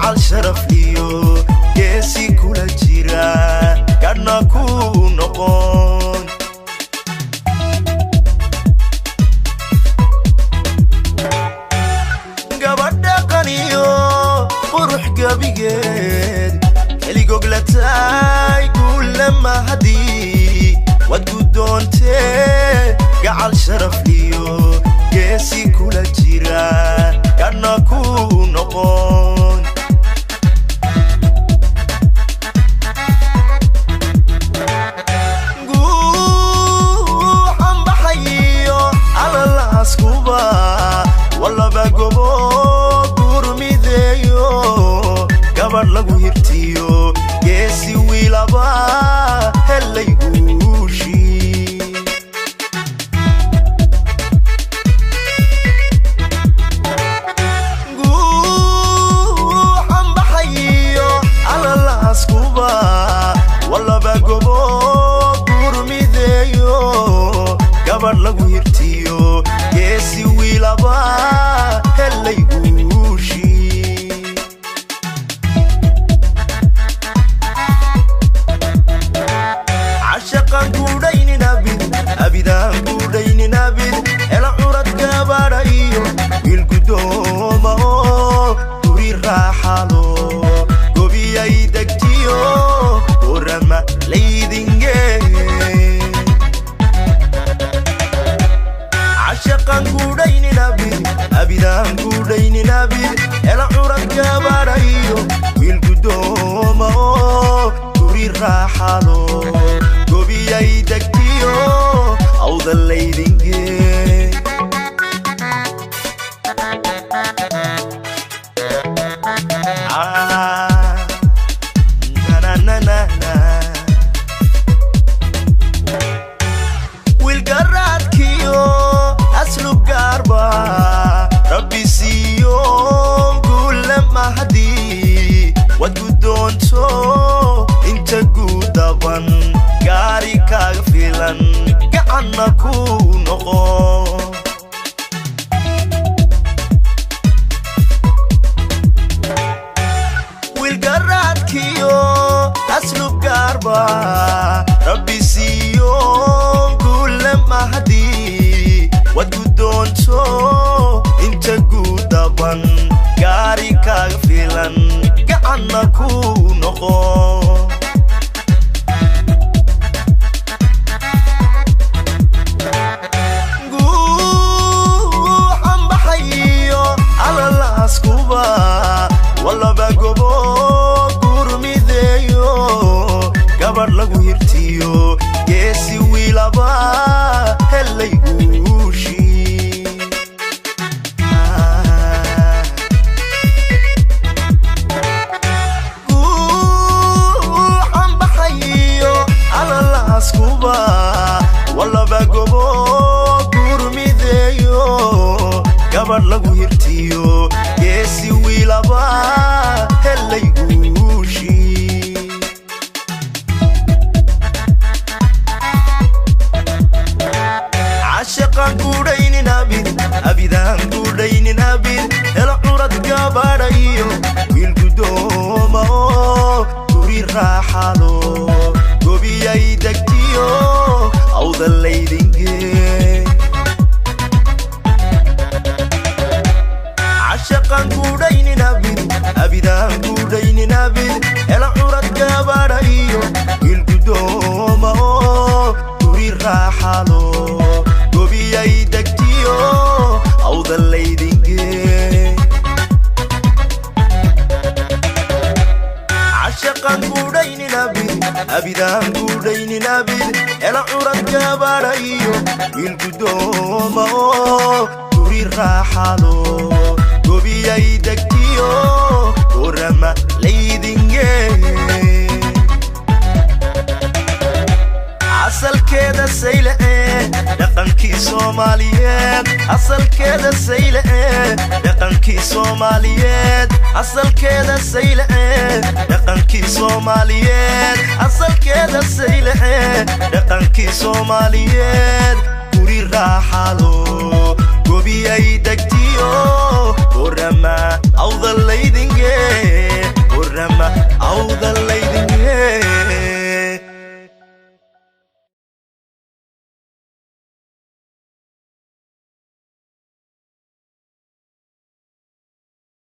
Gacal sharafliyo geesi kula jira, gadhna ku noqon. Gabadha qaniyo qurux gabigeed keligoglatay, guulama haddii waad guddoontee. Gacal sharafliyo geesi kula jira, gadhna ku noqon. Guuxan baxayiyo alalaaskuba walaba gobo gurmideeyo, gabadh lagu hirtiyo geesi wiilaba helay guushii. Guuxan baxayiyo alalaaskuba walaba gobo gurmideeyo, gabadh lagu hirtiyo geesi wiilaba helay guushii. Cashaqan guudhaynin abid, abidaan guudhaynin abid. Hela curad gabadha iyo wiil guddooma oo guri raaxalo, gobiyay degtiyo orama laydinge. Cashaqan guudhaynin abid, abidaan guudhaynin abid. Hela curad gabadha iyo wiil guddooma oo guri raaxalo, gobiyay degtiyo awda laydinge. Ah, na na na na. Wiilgaraadkiyo aslub gaarba rabbi siiyo, guule mahadii waad guddoonto. Inta guudaban gaari kaaga filan, gacanna ku noqo. Wiilgaraadkiyo aslub gaarba rabbi siiyo, guule mahadii waad guddoonto. Inta guudaban gaari kaaga filan, gacanna ku noqo. Guuxan baxayiyo alalaaskuba walaba gobo gurmideeyo, gabadh lagu hirtiyo geesi wiilaba helay guushii. Guuxan baxayiyo alalaaskuba walaba gobo gurmideeyo, gabadh lagu hirtiyo geesi wiilaba helay guushii. Cashaqan guudhaynin abid, abidaan guudhaynin abid. Helo curad gabadha iyo wiil guddooma oo guri raaxalo, gobiyay degtiyo awda laydinge. Cashaqan guudhaynin abid, abidaan guudhaynin abid. Helo curad gabadha iyo wiil guddooma oo guri raaxalo, gobiyay degtiyo awda laydinge. Cashaqan guudhaynin abid, abidaan guudhaynin abid. Hela curad gabadha iyo wiil guddooma oo guri raaxalo, gobiyay degtiyo orama laydinge. Asalkeeda saylee dhaqankii Soomaaliyeed, asalkeeda saylee dhaqankii Soomaaliyeed, asalkeeda saylee dhaqankii Soomaaliyeed, asalkeeda saylee dhaqankii Soomaaliyeed, guri raaxalo. Gobiyay degtiyo Borama awda laydinge, Borama awda laydinge.